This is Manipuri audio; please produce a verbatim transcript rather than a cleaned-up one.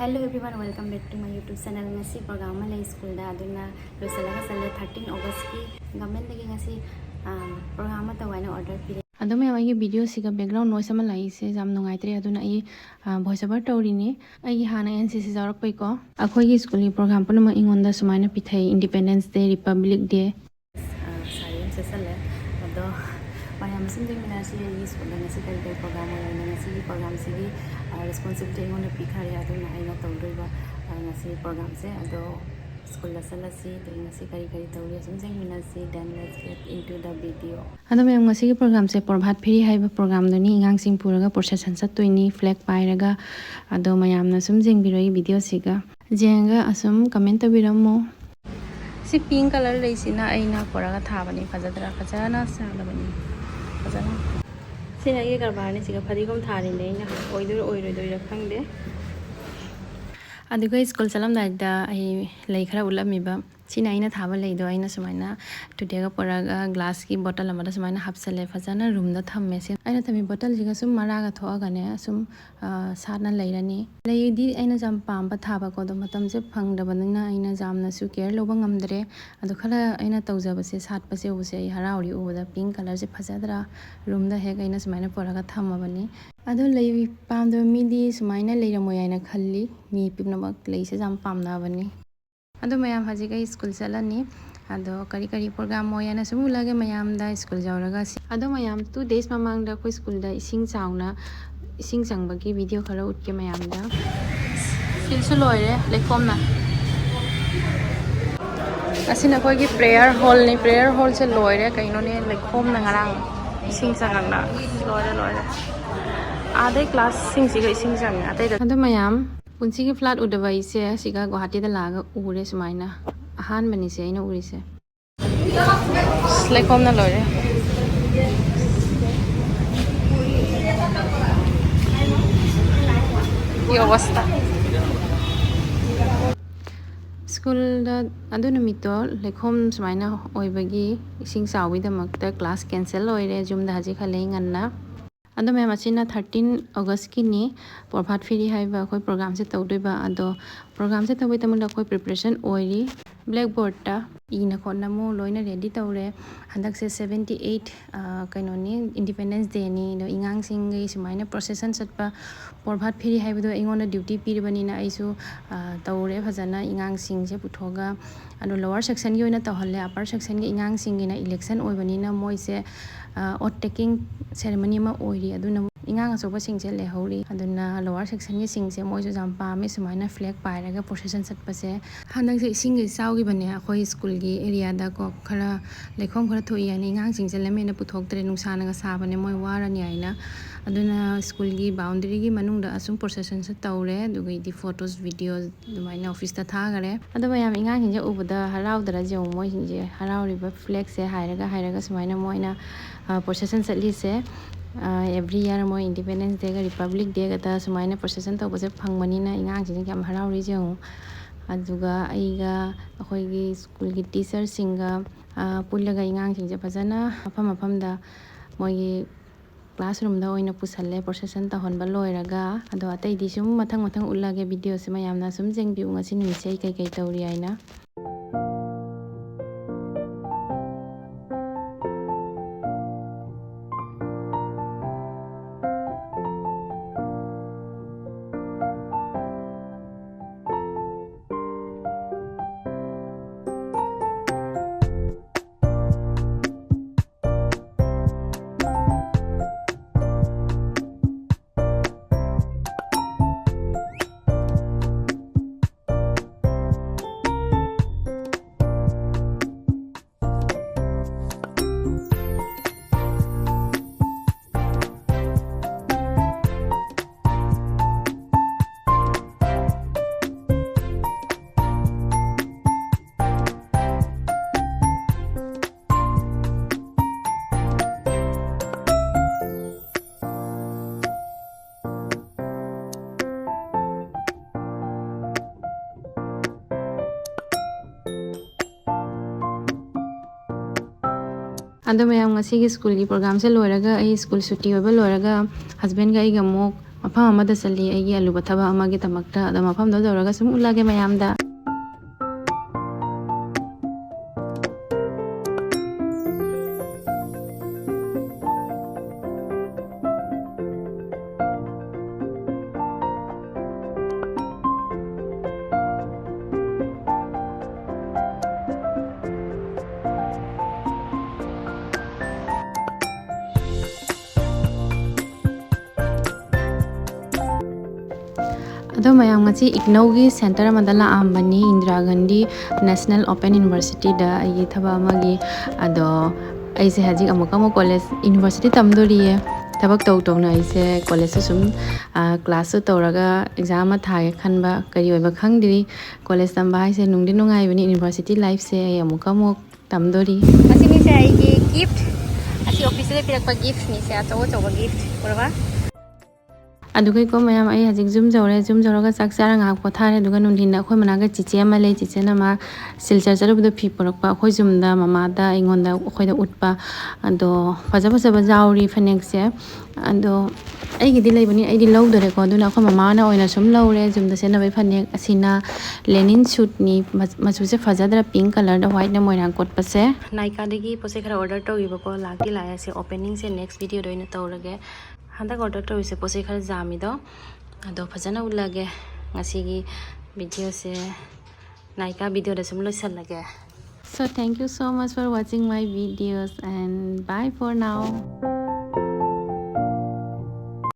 Hello everyone, welcome back to my YouTube channel. ꯉꯁꯤ program ꯑꯃ ꯂꯩ ꯁ꯭ꯀꯨꯜꯗ, ꯑꯗꯨꯅ ꯂꯣꯏꯁꯤꯜꯂꯒ ꯆꯠꯂꯦ꯫ Thirteen Augustꯀꯤ governmentꯗꯒꯤ ꯉꯁꯤ program ꯑꯃ ꯇꯧ ꯍꯥꯏꯅ order ꯄꯤꯔꯛꯑꯦ꯫ ꯑꯗꯣ ꯃꯌꯥꯝ, ꯑꯩꯒꯤ videoꯁꯤꯒ background noise ꯑꯃ ꯂꯥꯛꯏꯁꯦ ꯌꯥꯝ ꯅꯨꯡꯉꯥꯏꯇ꯭ꯔꯦ, ꯑꯗꯨꯅ ꯑꯩ voice over ꯇꯧꯔꯤꯅꯤ꯫ ꯑꯩꯒꯤ ꯍꯥꯟꯅ NCC ꯌꯥꯎꯔꯛꯄꯩꯀꯣ, ꯑꯩꯈꯣꯏꯒꯤ ꯁ꯭ꯀꯨꯜꯒꯤ program ꯄꯨꯝꯅꯃꯛ ꯑꯩꯉꯣꯟꯗ ꯁꯨꯃꯥꯏꯅ ꯄꯤꯊꯩ: Independence Day, Republic Day꯫ ꯁꯥꯔꯤ ꯑꯃ ꯁꯦꯠꯆꯜꯂꯦ꯫ ꯑꯗꯣ ꯃꯌꯥꯝ ꯁꯨꯝ ꯌꯦꯡꯃꯤꯟꯅꯔꯁꯤ, ꯑꯩꯒꯤ ꯁ꯭ꯀꯨꯜꯗ ꯉꯁꯤ ꯀꯔꯤ ꯀꯔꯤ program ꯑꯣꯏꯔꯦꯅ꯫ ꯉꯁꯤꯒꯤ programꯁꯤꯒꯤ responsibility ꯑꯩꯉꯣꯟꯗ ꯄꯤꯊꯔꯦ, ꯑꯗꯨꯅ ꯑꯩꯅ ꯇꯧꯗꯣꯏꯕ ꯉꯁꯤ programꯁꯦ꯫ ꯑꯗꯣ ꯁ꯭ꯀꯨꯜꯗ ꯆꯠꯂꯁꯤ, ꯑꯗꯒꯤ ꯉꯁꯤ ꯀꯔꯤ ꯀꯔꯤ ꯇꯧꯔꯤ ꯁꯨꯝ ꯌꯦꯡꯃꯤꯟꯅꯁꯤ꯫ Then let's get into the video꯫ ꯑꯗꯣ ꯃꯌꯥꯝ, ꯉꯁꯤꯒꯤ programꯁꯦ ꯄ꯭ꯔꯚꯥꯠ ꯐꯦꯔꯤ ꯍꯥꯏꯕ programꯗꯨꯅꯤ꯫ ꯑꯉꯥꯡꯁꯤꯡ ꯄꯨꯔꯒ procession ꯆꯠꯇꯣꯏꯅꯤ, flag ꯄꯥꯏꯔꯒ꯫ ꯑꯗꯣ ꯃꯌꯥꯝꯅ ꯁꯨꯝ ꯌꯦꯡꯕꯤꯔꯣ ꯑꯩꯒꯤ videoꯁꯤꯒ, ꯌꯦꯡꯉꯒ ꯑꯁꯨꯝ comment ꯇꯧꯕꯤꯔꯝꯃꯣ꯫ ꯁꯤ pink colour ꯂꯩꯁꯤꯅ ꯑꯩꯅ ꯄꯨꯔꯒ ꯊꯥꯕꯅꯤ꯫ ꯐꯖꯗ꯭ꯔꯥ? ꯐꯖꯅ ꯁꯥꯠꯂꯕꯅꯤ꯫ ꯐꯖꯅ꯫ ꯁꯤꯅ ꯑꯩꯒꯤ ꯀꯔꯕꯥꯔꯅꯤ꯫ ꯁꯤꯒ ꯐꯗꯤꯒꯣꯝ ꯊꯥꯔꯤꯅꯦ ꯑꯩꯅ꯫ ꯑꯣꯏꯗꯣꯏꯔꯥ ꯑꯣꯏꯔꯣꯏꯗꯣꯏꯔꯥ ꯈꯪꯗꯦ꯫ ꯑꯗꯨꯒ ꯁ꯭ꯀꯨꯜ ꯆꯠꯂꯝꯗꯥꯏꯗ ꯑꯩ ꯂꯩ ꯈꯔ ꯎꯠꯂꯝꯃꯤꯕ꯫ ꯁꯤꯅ ꯑꯩꯅ ꯊꯥꯕ ꯂꯩꯗꯣ꯫ ꯑꯩꯅ ꯁꯨꯃꯥꯏꯅ ꯇꯨꯗꯦꯛꯑꯒ ꯄꯨꯔꯛꯑꯒ glassꯀꯤ bottle ꯑꯃꯗ ꯁꯨꯃꯥꯏꯅ ꯍꯥꯞꯆꯜꯂꯦ꯫ ꯐꯖꯅ roomꯗ ꯊꯝꯃꯦ꯫ ꯁꯤ ꯑꯩꯅ ꯊꯝꯃꯤ bottleꯁꯤꯒ ꯁꯨꯝ ꯃꯔꯥꯒ ꯊꯣꯛꯑꯒꯅꯦ ꯁꯨꯝ ꯁꯥꯠꯅ ꯂꯩꯔꯅꯤ꯫ ꯂꯩꯗꯤ ꯑꯩꯅ ꯌꯥꯝ ꯄꯥꯝꯕ ꯊꯥꯕꯀꯣ, ꯑꯗꯣ ꯃꯇꯝꯁꯦ ꯐꯪꯗꯕꯅꯤꯅ ꯑꯩꯅ ꯌꯥꯝꯅꯁꯨ care ꯂꯧꯕ ꯉꯝꯗ꯭ꯔꯦ꯫ ꯑꯗꯣ ꯈꯔ ꯑꯩꯅ ꯇꯧꯖꯕꯁꯦ, ꯁꯥꯠꯄꯁꯦ ꯎꯕꯁꯦ ꯑꯩ ꯍꯔꯥꯎꯔꯤ ꯎꯕꯗ꯫ Pink colourꯁꯦ ꯐꯖꯗ꯭ꯔꯥ? Roomꯗ ꯍꯦꯛ ꯑꯩꯅ ꯁꯨꯃꯥꯏꯅ ꯄꯨꯔꯒ ꯊꯝꯃꯕꯅꯤ꯫ ꯑꯗꯣ ꯂꯩ ꯄꯥꯝꯗꯕ ꯃꯤꯗꯤ ꯁꯨꯃꯥꯏꯅ ꯂꯩꯔꯝꯃꯣꯏ ꯍꯥꯏꯅ ꯈꯜꯂꯤ꯫ ꯃꯤ ꯄꯨꯝꯅꯃꯛ ꯂꯩꯁꯦ ꯌꯥꯝ ꯄꯥꯝꯅꯕꯅꯤ꯫ ꯑꯗꯣ ꯃꯌꯥꯝ, ꯍꯧꯖꯤꯛ ꯑꯩ ꯁ꯭ꯀꯨꯜ ꯆꯠꯂꯅꯤ꯫ ꯑꯗꯣ ꯀꯔꯤ ꯀꯔꯤ program ꯑꯣꯏ ꯍꯥꯏꯅ ꯁꯨꯝ ꯎꯠꯂꯒꯦ ꯃꯌꯥꯝꯗ ꯁ꯭ꯀꯨꯜ ꯌꯧꯔꯒ꯫ ꯑꯗꯣ ꯃꯌꯥꯝ, two days ꯃꯃꯥꯡꯗ ꯑꯩꯈꯣꯏ ꯁ꯭ꯀꯨꯜꯗ ꯏꯁꯤꯡ ꯆꯥꯎꯅ, ꯏꯁꯤꯡ ꯆꯪꯕꯒꯤ video ꯈꯔ ꯎꯠꯀꯦ ꯃꯌꯥꯝꯗ꯫ ꯁꯤꯜꯁꯨ ꯂꯣꯏꯔꯦ ꯂꯩꯈꯣꯝꯅ꯫ ꯑꯁꯤꯅ ꯑꯩꯈꯣꯏꯒꯤ prayer hallꯅꯤ꯫ Prayer hallꯁꯦ ꯂꯣꯏꯔꯦ, ꯀꯩꯅꯣꯅꯦ, ꯂꯩꯈꯣꯝꯅ ꯉꯔꯥꯡ ꯏꯁꯤꯡ ꯆꯪꯉꯛꯅ꯫ ꯂꯣꯏꯔꯦ, ꯂꯣꯏꯔꯦ꯫ ꯑꯥꯗꯩ classꯁꯤꯡꯁꯤꯒ ꯏꯁꯤꯡ ꯆꯪꯉꯦ ꯑꯇꯩꯗ꯫ ꯑꯗꯣ ꯃꯌꯥꯝ, ꯄꯨꯟꯁꯤꯒꯤ flood ꯎꯗꯕ ꯑꯩꯁꯦ ꯁꯤꯒ ꯒꯨꯋꯥꯍꯥꯇꯤꯗ ꯂꯥꯛꯑꯒ ꯎꯔꯦ ꯁꯨꯃꯥꯏꯅ꯫ ꯑꯍꯥꯟꯕꯅꯤꯁꯦ ꯑꯩꯅ ꯎꯔꯤꯁꯦ꯫ ꯑꯁ, ꯂꯩꯈꯣꯝꯅ ꯂꯣꯏꯔꯦ꯫ ꯁꯤ ꯑꯕꯁꯊꯥ꯫ ꯁ꯭ꯀꯨꯜꯗ ꯑꯗꯨ ꯅꯨꯃꯤꯠꯇꯣ ꯂꯩꯈꯣꯝ ꯁꯨꯃꯥꯏꯅ ꯑꯣꯏꯕꯒꯤ, ꯏꯁꯤꯡ ꯆꯥꯎꯕꯒꯤꯗꯃꯛꯇ class cancel ꯑꯣꯏꯔꯦ꯫ ꯌꯨꯝꯗ ꯍꯧꯖꯤꯛ ꯍꯜꯂꯛꯏ ꯉꯟꯅ꯫ ꯑꯗꯣ ꯃꯌꯥꯝ, ꯑꯁꯤꯅ thirteen Augustꯀꯤꯅꯤ, ꯄ꯭ꯔꯚꯥꯠ ꯐꯦꯔꯤ ꯍꯥꯏꯕ ꯑꯩꯈꯣꯏ programꯁꯦ ꯇꯧꯗꯣꯏꯕ꯫ ꯑꯗꯣ programꯁꯦ ꯇꯧꯕꯒꯤꯗꯃꯛꯇ ꯑꯩꯈꯣꯏ preparation ꯑꯣꯏꯔꯤ꯫ Blackboardꯇ ꯏꯅ ꯈꯣꯠꯅ ꯑꯃꯨꯛ ꯂꯣꯏꯅ ready ꯇꯧꯔꯦ꯫ ꯍꯟꯗꯛꯁꯦ seventy eight ꯀꯩꯅꯣꯅꯤ, Independence Dayꯅꯤ꯫ ꯑꯗꯣ ꯑꯉꯥꯡꯁꯤꯡꯒꯤ ꯁꯨꯃꯥꯏꯅ procession ꯆꯠꯄ, ꯄ꯭ꯔꯚꯥꯠ ꯐꯦꯔꯤ ꯍꯥꯏꯕꯗꯣ ꯑꯩꯉꯣꯟꯗ duty ꯄꯤꯔꯕꯅꯤꯅ ꯑꯩꯁꯨ ꯇꯧꯔꯦ ꯐꯖꯅ꯫ ꯑꯉꯥꯡꯁꯤꯡꯁꯦ ꯄꯨꯊꯣꯛꯑꯒ, ꯑꯗꯣ lower sectionꯒꯤ ꯑꯣꯏꯅ ꯇꯧꯍꯜꯂꯦ꯫ Upper sectionꯒꯤ ꯑꯉꯥꯡꯁꯤꯡꯒꯤꯅ election ꯑꯣꯏꯕꯅꯤꯅ ꯃꯣꯏꯁꯦ oath taking ceremony ꯑꯃ ꯑꯣꯏꯔꯤ꯫ ꯑꯗꯨꯅ ꯑꯉꯥꯡ ꯑꯆꯧꯕꯁꯤꯡꯁꯦ ꯂꯩꯍꯧꯔꯤ꯫ ꯑꯗꯨꯅ lower sectionꯒꯤꯁꯤꯡꯁꯦ ꯃꯣꯏꯁꯨ ꯌꯥꯝ ꯄꯥꯝꯃꯦ ꯁꯨꯃꯥꯏꯅ flag ꯄꯥꯏꯔꯒ procession ꯆꯠꯄꯁꯦ꯫ ꯍꯟꯗꯛꯁꯦ ꯏꯁꯤꯡꯒ ꯏꯆꯥꯎꯈꯤꯕꯅꯦ ꯑꯩꯈꯣꯏ ꯁ꯭ꯀꯨꯜꯒꯤ areaꯗꯀꯣ꯫ ꯈꯔ ꯂꯩꯈꯣꯝ ꯈꯔ ꯊꯣꯛꯏ ꯍꯥꯏꯅ ꯑꯉꯥꯡꯁꯤꯡꯁꯦ ꯂꯝꯍꯦꯟꯅ ꯄꯨꯊꯣꯛꯇ꯭ꯔꯦ, ꯅꯨꯡꯁꯥꯅꯒ ꯁꯥꯕꯅꯦ, ꯃꯣꯏ ꯋꯥꯔꯅꯤ ꯍꯥꯏꯅ꯫ ꯑꯗꯨꯅ ꯁ꯭ꯀꯨꯜꯒꯤ boundaryꯒꯤ ꯃꯅꯨꯡꯗ ꯑꯁꯨꯝ processionꯁꯦ ꯇꯧꯔꯦ꯫ ꯑꯗꯨꯒ ꯑꯩꯗꯤ photos, videos ꯑꯗꯨꯃꯥꯏꯅ officeꯇ ꯊꯥꯈꯔꯦ꯫ ꯑꯗꯣ ꯃꯌꯥꯝ, ꯑꯉꯥꯡꯁꯤꯡꯁꯦ ꯎꯕꯗ ꯍꯔꯥꯎꯗꯔ ꯌꯦꯡꯉꯨ, ꯃꯣꯏꯁꯤꯡꯁꯦ ꯍꯔꯥꯎꯔꯤꯕ, flagꯁꯦ ꯍꯥꯏꯔꯒ ꯍꯥꯏꯔꯒ ꯁꯨꯃꯥꯏꯅ ꯃꯣꯏꯅ procession ꯆꯠꯂꯤꯁꯦ꯫ Every year ꯃꯣꯏ Independence Dayꯒ Republic Dayꯒꯗ ꯁꯨꯃꯥꯏꯅ procession ꯇꯧꯕꯁꯦ ꯐꯪꯕꯅꯤꯅ ꯑꯉꯥꯡꯁꯤꯡꯁꯦ ꯌꯥꯝ ꯍꯔꯥꯎꯔꯤ ꯌꯦꯡꯉꯨ꯫ ꯑꯗꯨꯒ ꯑꯩꯒ ꯑꯩꯈꯣꯏꯒꯤ ꯁ꯭ꯀꯨꯜꯒꯤ teacherꯁꯤꯡꯒ ꯄꯨꯜꯂꯒ ꯑꯉꯥꯡꯁꯤꯡꯁꯦ ꯐꯖꯅ ꯃꯐꯝ ꯃꯐꯝꯗ ꯃꯣꯏꯒꯤ classroomꯗ ꯑꯣꯏꯅ ꯄꯨꯁꯜꯂꯦ procession ꯇꯧꯍꯟꯕ ꯂꯣꯏꯔꯒ꯫ ꯑꯗꯣ ꯑꯇꯩꯗꯤ ꯁꯨꯝ ꯃꯊꯪ ꯃꯊꯪ ꯎꯠꯂꯛꯑꯒꯦ videoꯁꯦ ꯃꯌꯥꯝꯅ ꯁꯨꯝ ꯌꯦꯡꯕꯤꯌꯨ, ꯉꯁꯤ ꯅꯨꯃꯤꯠꯁꯦ ꯑꯩ ꯀꯩꯀꯩ ꯇꯧꯔꯤ ꯍꯥꯏꯅ꯫ ꯑꯗꯣ ꯃꯌꯥꯝ, ꯉꯁꯤꯒꯤ ꯁ꯭ꯀꯨꯜꯒꯤ ꯄ꯭ꯔꯣꯒ꯭ꯔꯥꯝꯁꯦ ꯂꯣꯏꯔꯒ, ꯑꯩ ꯁ꯭ꯀꯨꯜ ꯁꯨꯇꯤ ꯑꯣꯏꯕ ꯂꯣꯏꯔꯒ ꯍꯁꯕꯦꯟꯒ ꯑꯩꯒ ꯑꯃꯨꯛ ꯃꯐꯝ ꯑꯃꯗ ꯆꯠꯂꯤ, ꯑꯩꯒꯤ ꯑꯂꯨꯕ ꯊꯕꯛ ꯑꯃꯒꯤꯗꯃꯛꯇ꯫ ꯑꯗꯣ ꯃꯐꯝꯗꯣ ꯌꯧꯔꯒ ꯁꯨꯝ ꯎꯠꯂꯒꯦ ꯃꯌꯥꯝꯗ꯫ ꯑꯗꯣ ꯃꯌꯥꯝ, ꯉꯁꯤ ꯏꯒꯅꯧꯒꯤ ꯁꯦꯟꯇꯔ ꯑꯃꯗ ꯂꯥꯛꯑꯝꯕꯅꯤ, ꯏꯟꯗꯤꯔꯥ ꯒꯥꯟꯙꯤ ꯅꯦꯁꯅꯦꯜ ꯑꯣꯄꯟ ꯌꯨꯅꯤꯚꯔꯁꯤꯇꯤꯗ, ꯑꯩꯒꯤ ꯊꯕꯛ ꯑꯃꯒꯤ꯫ ꯑꯗꯣ ꯑꯩꯁꯦ ꯍꯧꯖꯤꯛ ꯑꯃꯨꯛꯀ ꯑꯃꯨꯛ ꯀꯣꯂꯦꯖ, ꯌꯨꯅꯤꯚꯔꯁꯤꯇꯤ ꯇꯝꯗꯣꯔꯤꯌꯦ꯫ ꯊꯕꯛ ꯇꯧ ꯇꯧꯅ ꯑꯩꯁꯦ ꯀꯣꯂꯦꯖꯁꯨ ꯁꯨꯝ, ꯑ, ꯀ꯭ꯂꯥꯁꯁꯨ ꯇꯧꯔꯒ ꯑꯦꯛꯖꯥꯝ ꯑꯃ ꯊꯥꯒꯦ ꯈꯟꯕ, ꯀꯔꯤ ꯑꯣꯏꯕ ꯈꯪꯗ꯭ꯔꯤ꯫ ꯀꯣꯂꯦꯖ ꯇꯝꯕ ꯍꯥꯏꯁꯦ ꯅꯨꯡꯗꯤ ꯅꯨꯡꯉꯥꯏꯕꯅꯤ, ꯌꯨꯅꯤꯚꯔꯁꯤꯇꯤ ꯂꯥꯏꯐꯁꯦ ꯑꯩ ꯑꯃꯨꯛꯀ ꯑꯃꯨꯛ ꯇꯝꯗꯣꯔꯤ꯫ ꯑꯁꯤꯅꯤꯁꯦ ꯑꯩꯒꯤ ꯒꯤꯐ꯫ ꯑꯁꯤ ꯑꯣꯐꯤꯁꯇ ꯄꯤꯔꯛꯄ ꯒꯤꯐꯅꯤꯁꯦ, ꯑꯆꯧ ꯑꯆꯧꯕ ꯒꯤꯐ꯫ ꯎꯔꯕ? ꯑꯗꯨꯒꯩꯀꯣ ꯃꯌꯥꯝ, ꯑꯩ ꯍꯧꯖꯤꯛ ꯌꯨꯝ ꯌꯧꯔꯦ꯫ ꯌꯨꯝ ꯌꯧꯔꯒ ꯆꯥꯛ ꯆꯥꯔ ꯉꯥꯏꯍꯥꯛ ꯄꯣꯊꯥꯔꯦ꯫ ꯑꯗꯨꯒ ꯅꯨꯡꯊꯤꯟꯗ ꯑꯩꯈꯣꯏ ꯃꯅꯥꯛꯇ ꯆꯤꯆꯦ ꯑꯃ ꯂꯩ꯫ ꯆꯤꯆꯦꯅ ꯃꯥ ꯁꯤꯜꯆꯔ ꯆꯠꯂꯨꯕꯗ ꯐꯤ ꯄꯨꯔꯛꯄ, ꯑꯩꯈꯣꯏ ꯌꯨꯝꯗ ꯃꯃꯥꯗ, ꯑꯩꯉꯣꯟꯗ, ꯑꯩꯈꯣꯏꯗ ꯎꯠꯄ꯫ ꯑꯗꯣ ꯐꯖ ꯐꯖꯕ ꯌꯥꯎꯔꯤ ꯐꯅꯦꯛꯁꯦ꯫ ꯑꯗꯣ ꯑꯩꯒꯤꯗꯤ ꯂꯩꯕꯅꯤ, ꯑꯩꯗꯤ ꯂꯧꯗꯔꯦꯀꯣ꯫ ꯑꯗꯨꯅ ꯑꯩꯈꯣꯏ ꯃꯃꯥꯅ ꯑꯣꯏꯅ ꯁꯨꯝ ꯂꯧꯔꯦ꯫ ꯌꯨꯝꯗ ꯁꯦꯠꯅꯕꯒꯤ ꯐꯅꯦꯛ ꯑꯁꯤꯅ ꯂꯦꯅꯤꯟ ꯁꯨꯠꯅꯤ꯫ ꯃꯆꯨꯁꯦ ꯐꯖꯗ꯭ꯔꯥ? ꯄꯤꯡ ꯀꯂꯔꯗ ꯋꯥꯏꯠꯅ ꯃꯣꯏꯔꯥꯡ ꯀꯣꯠꯄꯁꯦ꯫ ꯅꯥꯏꯀꯥꯗꯒꯤ ꯄꯣꯠ ꯆꯩ ꯈꯔ ꯑꯣꯔꯗꯔ ꯇꯧꯈꯤꯕꯀꯣ, ꯂꯥꯛꯇꯤ ꯂꯥꯛꯑꯦ꯫ ꯁꯤ ꯑꯣꯄꯦꯅꯤꯡꯁꯦ ꯅꯦꯛꯁ ꯚꯤꯗꯤꯑꯣꯗ ꯑꯣꯏꯅ ꯇꯧꯔꯒꯦ꯫ ꯍꯟꯗꯛ ꯑꯣꯔꯗꯔ ꯇꯧꯔꯤꯁꯦ ꯄꯣꯠ ꯆꯩ ꯈꯔ ꯌꯥꯝꯃꯤꯗꯣ, ꯑꯗꯣ ꯐꯖꯅ ꯎꯠꯂꯒꯦ꯫ ꯉꯁꯤꯒꯤ ꯚꯤꯗꯤꯑꯣꯁꯦ ꯅꯥꯏꯀꯥ ꯚꯤꯗꯤꯑꯣꯗ ꯁꯨꯝ ꯂꯣꯏꯁꯤꯜꯂꯒꯦ꯫ So thank you so much for watching my videos and bye for now.